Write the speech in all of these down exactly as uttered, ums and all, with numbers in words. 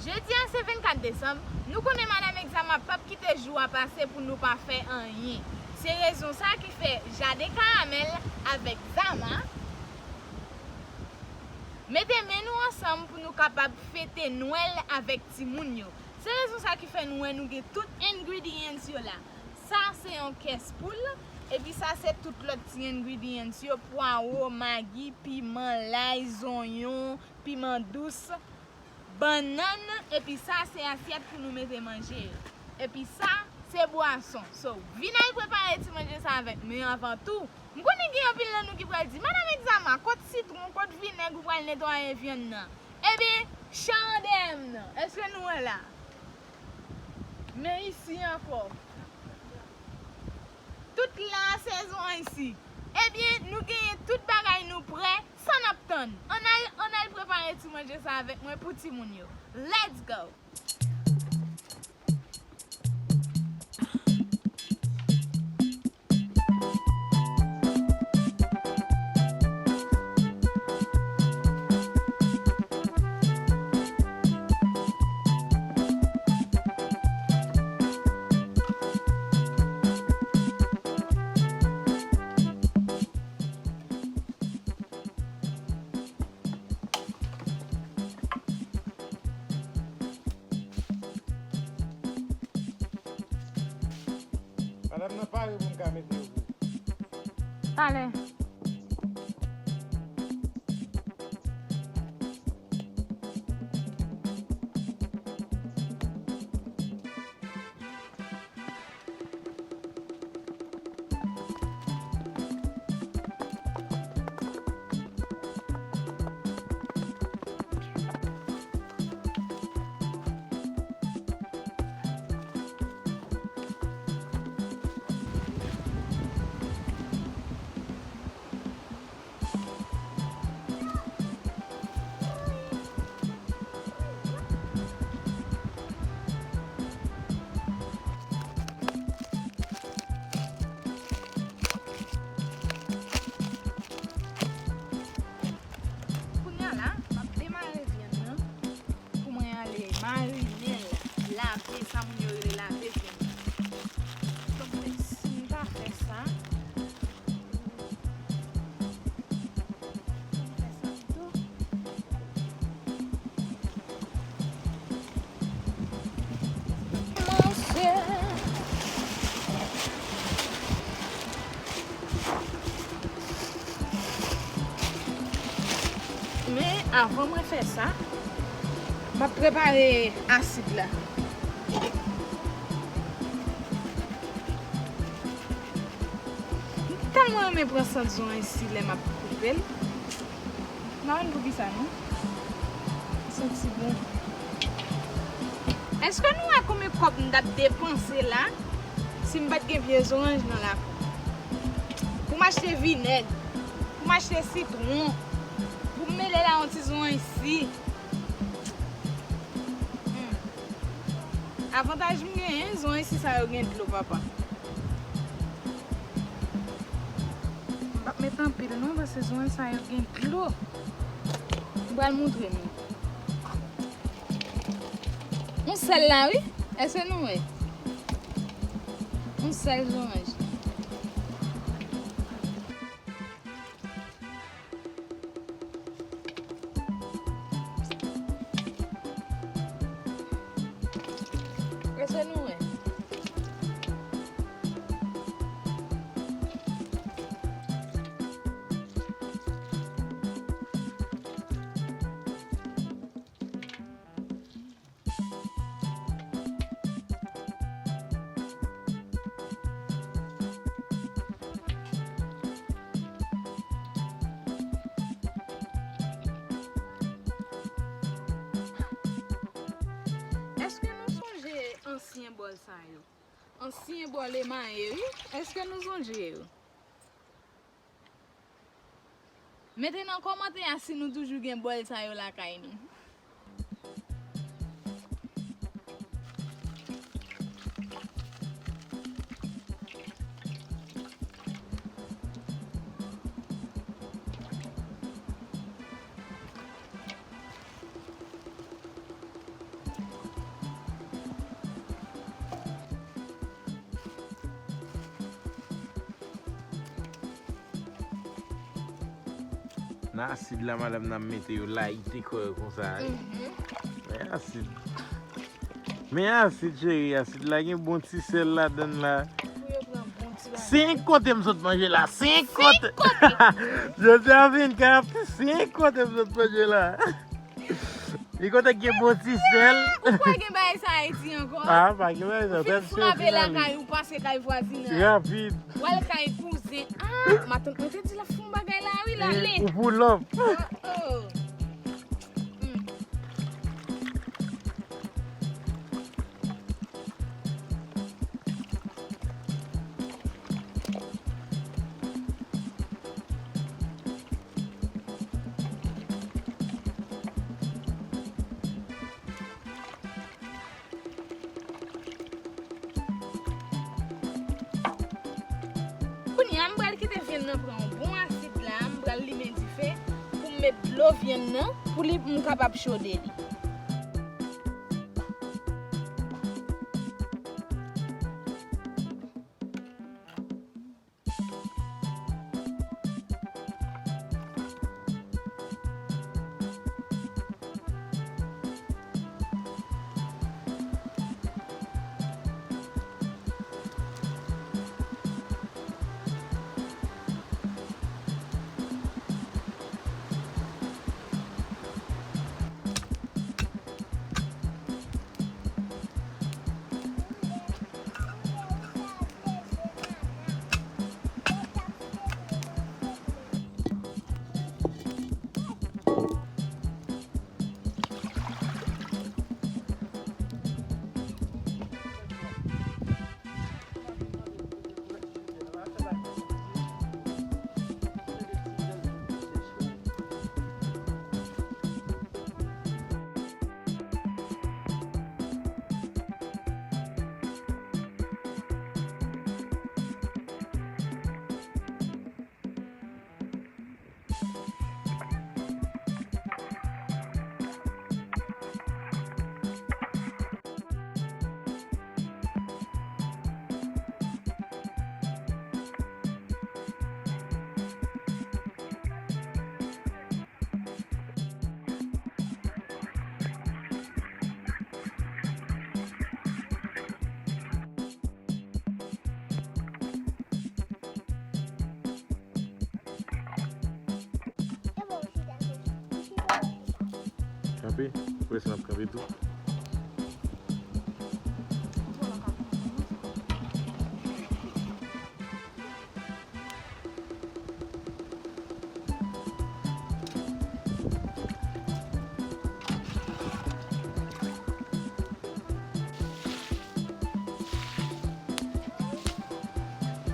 Jodi a se vennkat desanm, nou konnen Madam Exama p ap kite jou a pase pou nou pa fè anyen. Se rezon sa ki fè Jaden Karamèl avèk Zama mete men nou ansanm pou nou kapab fete Nwèl avèk timoun yo. Se rezon sa ki fè nou wè nou gen tout ingredients yo la. Sa se yon kès poul, epi sa se tout lòt ti ingredients yo, pwawo, magi, piman, lay, zonyon, piman dous, bannann, epi sa se asyèt pou nou mete manje yo. Epi sa se bwason. So, vin al prepare ti manje sa avèk mwen. Avan tou, m konnen gen anpil nan nou ki pral di, "Madam Exama, kot sitwon, kot vinèg ou pral netwaye vyann nan?" Ebyen, chan an dèyè m nan. Èske nou wè la? Men isi ankò. Tout la sezon isi. Ebyen, nou genyen tout bagay nou prè, sa n ap tann? Ann al, ann al prepare ti manje sa avèk mwen pou timoun yo. Let's go! Madanm nan pare pou m ka mete yo pou ou. Talè. Kounye a la, m ap demare vyann nan pou mwen ale marine l, lave, sa moun yo rele lave vyann nan. Donk, si m ta fè sa, Men, avan mwen fè sa, m ap prepare asid la. M tèlman renmen pran sant zonyon isi lè m ap koupe l. M pa konn poukisa non. Santi bon. Èske nou wè konbyen kòb m t ap depanse la si m pa t gen pye zoranj nan lakou? Pou m achte vinèg, pou m achte sitwon, pou m mele la yon ti zonyon isi. Hmm. Avantaj m genyen, zonyon isi sa yo gen dlo, papa. M p ap met anpil non, paske zonyon sa yo gen dlo. M pral montre nou. Yon sèl la, wi. Èske nou wè? Yon sèl zoranj. Èske nou wè? Èske nou sonje ansyen bòl sa yo? Ansyen bòl emaye, wi. Èske nou sonje yo? Mete nan kòmantè a si nou toujou gen bòl sa yo lakay nou. Nan asid la, madanm nan mete yo layite kò yo konsa, wi. Men asid. Men asid, cheri, asid la gen bon ti sèl ladann la. Pou yo pran bon ti bagay. Senk kote m sot manje la, senk kote. Senk kote. Jodi a vennkat, senk kote m sot manje la. Li kontan gen bon ti sèl. Ou kwè gen bagay sa Ayiti ankò? Ah, pa gen bagay sa. Ou fin frape lakay ou, pase kay vwazinay. Rapid. W al kay kouzen. Ah, matant mwen te di l ap fè yon bagay la, wi, l ale. Ou pull up. Oh, oh. Hmm. Kounye a, m pral kite vyann nan pran yon bon asid la, m pral limen dife pou m met dlo vyann nan, pou li, m kapab chode li. Kanpe, prese n ap kanpe tou.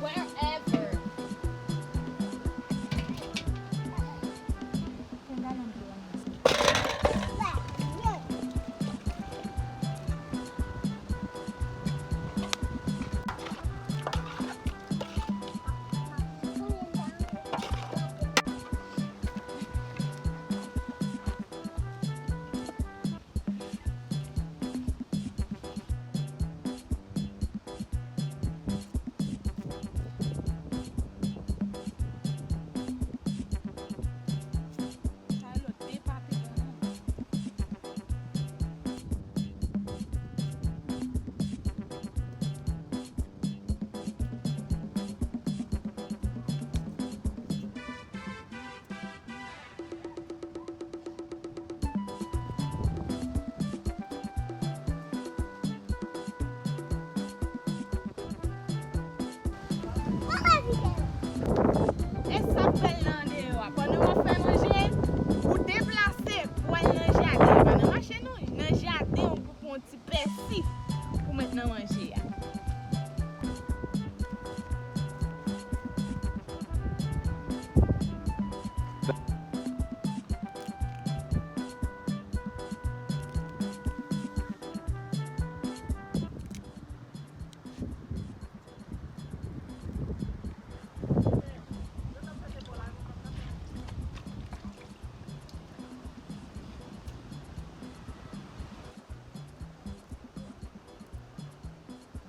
Wherever. E sa k fè l nan deyò a. Pandan w ap fè manje, ou deplase pou w al nan jaden. Pa nan mache non, nan jaden w pou pran ti pèsi pou met nan manje a.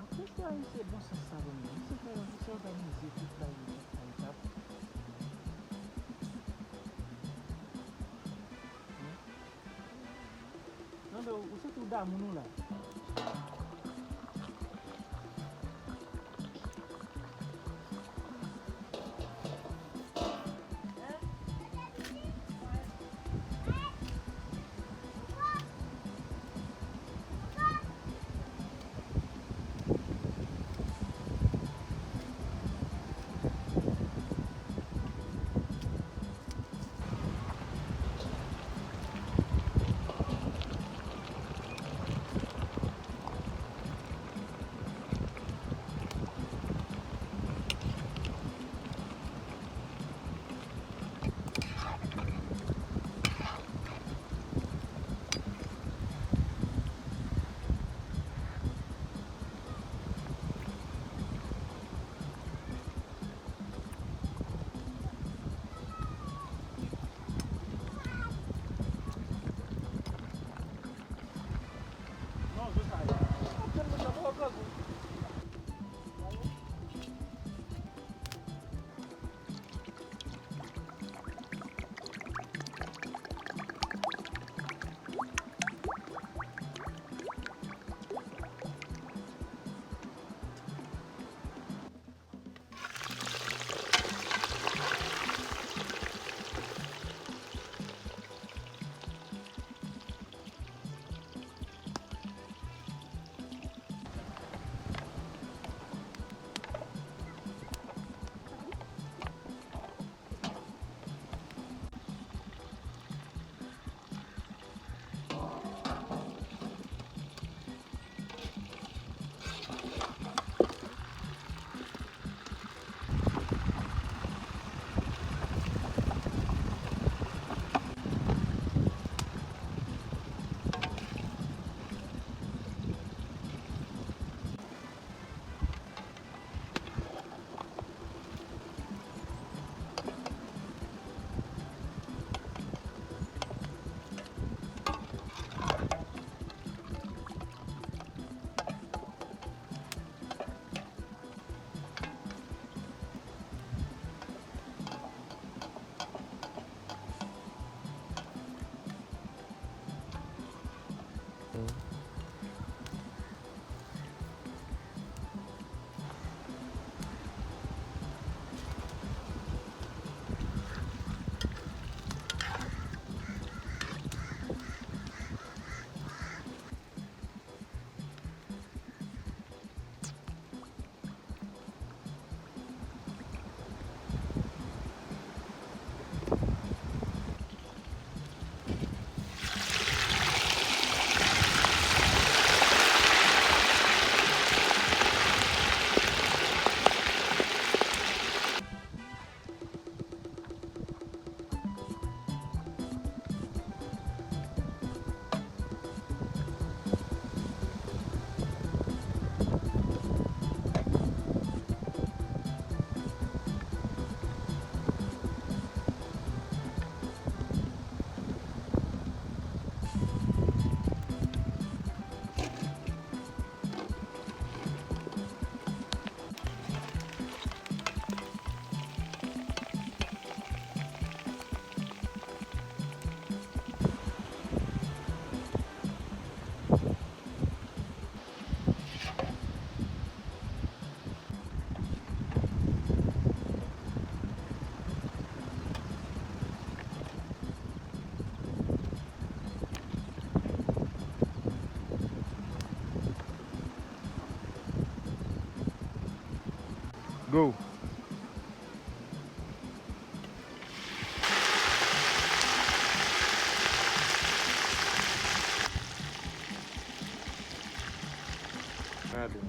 Apre sa, se bon sans sa ban mwen. Se fè yon ti òganize tout bagay etap pa etap. Ou santi w damou nou la. Go. Gade.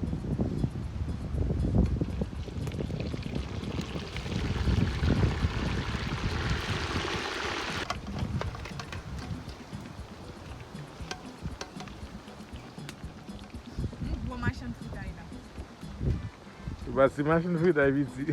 Yon gwo machann fritay la. Ou pa se machann fritay, piti.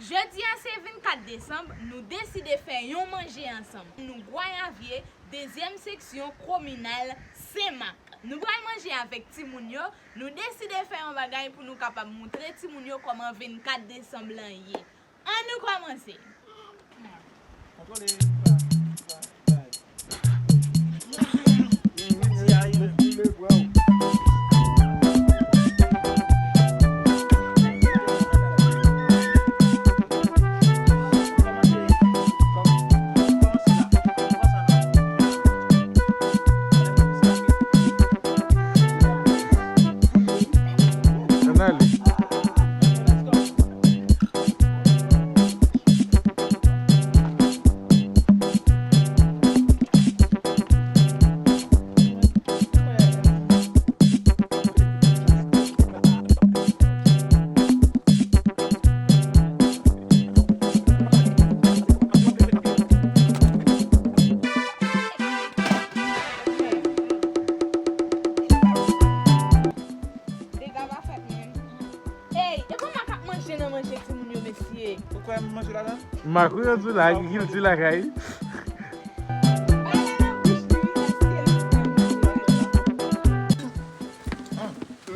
Jodi a se vennkat desanm, nou deside fè yon manje ansanm. Nou Gwayavye, dezyèm seksyon kominal Senmak. Nou pral manje avèk timoun yo, nou deside fè yon bagay pou nou kapab moutre timoun yo kòman vennkat desanm lan ye. Ann nou kòmanse! Ann ale. Dega pa fèt, menm. Ey, e pa mak ap manje nan manje timoun yo, mesye. Ou kwè m manje ladan? Mak ou yo di la, ki kilti lakay. Bagay la nan bouch li, wi, èske li fè manje?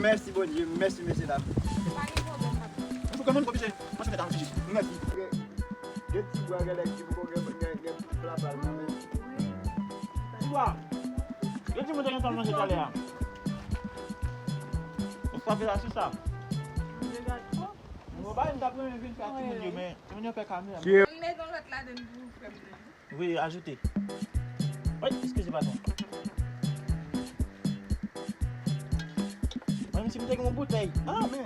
Mèsi, Bondye. Mèsi, mesye dam. Pa gen pwoblèm, patwon. Mwen fou kòman nou oblije. Mwen fè tan fiji. Mèsi. Gen ti bwa, gen lèk ti bwa, gen, gen, gen pla pal nan men. Ti bwa. Gen ti moun te gen tan manje talè a. Ou frape la sou sa. Mwen ba m t ap renmen vin fè ak timoun yo, men timoun yo pè kamera. Ki- Mwen met yon lòt ladann pou frè m nan. Wi, ajoute. Wi, eskize, patwon. Mwen menm si m te gen yon boutèy. Ah, men,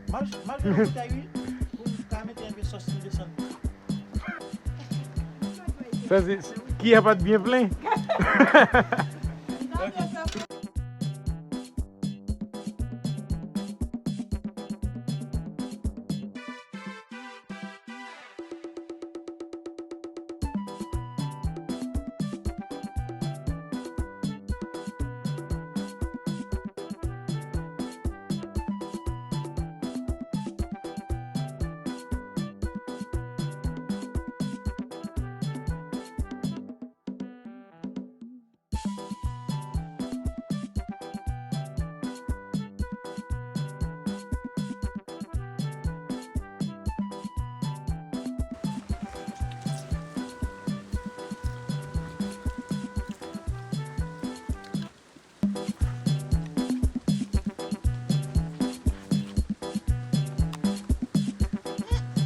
m al, m al jwenn yon boutèy, wi. Pou m ka mete enpe sòs, m desann. Sa se, kiyè pa t byen plen. Ok.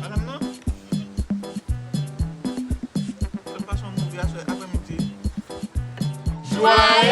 Madanm nan, fè m pase yon move aswè aprèmidi. Joyeux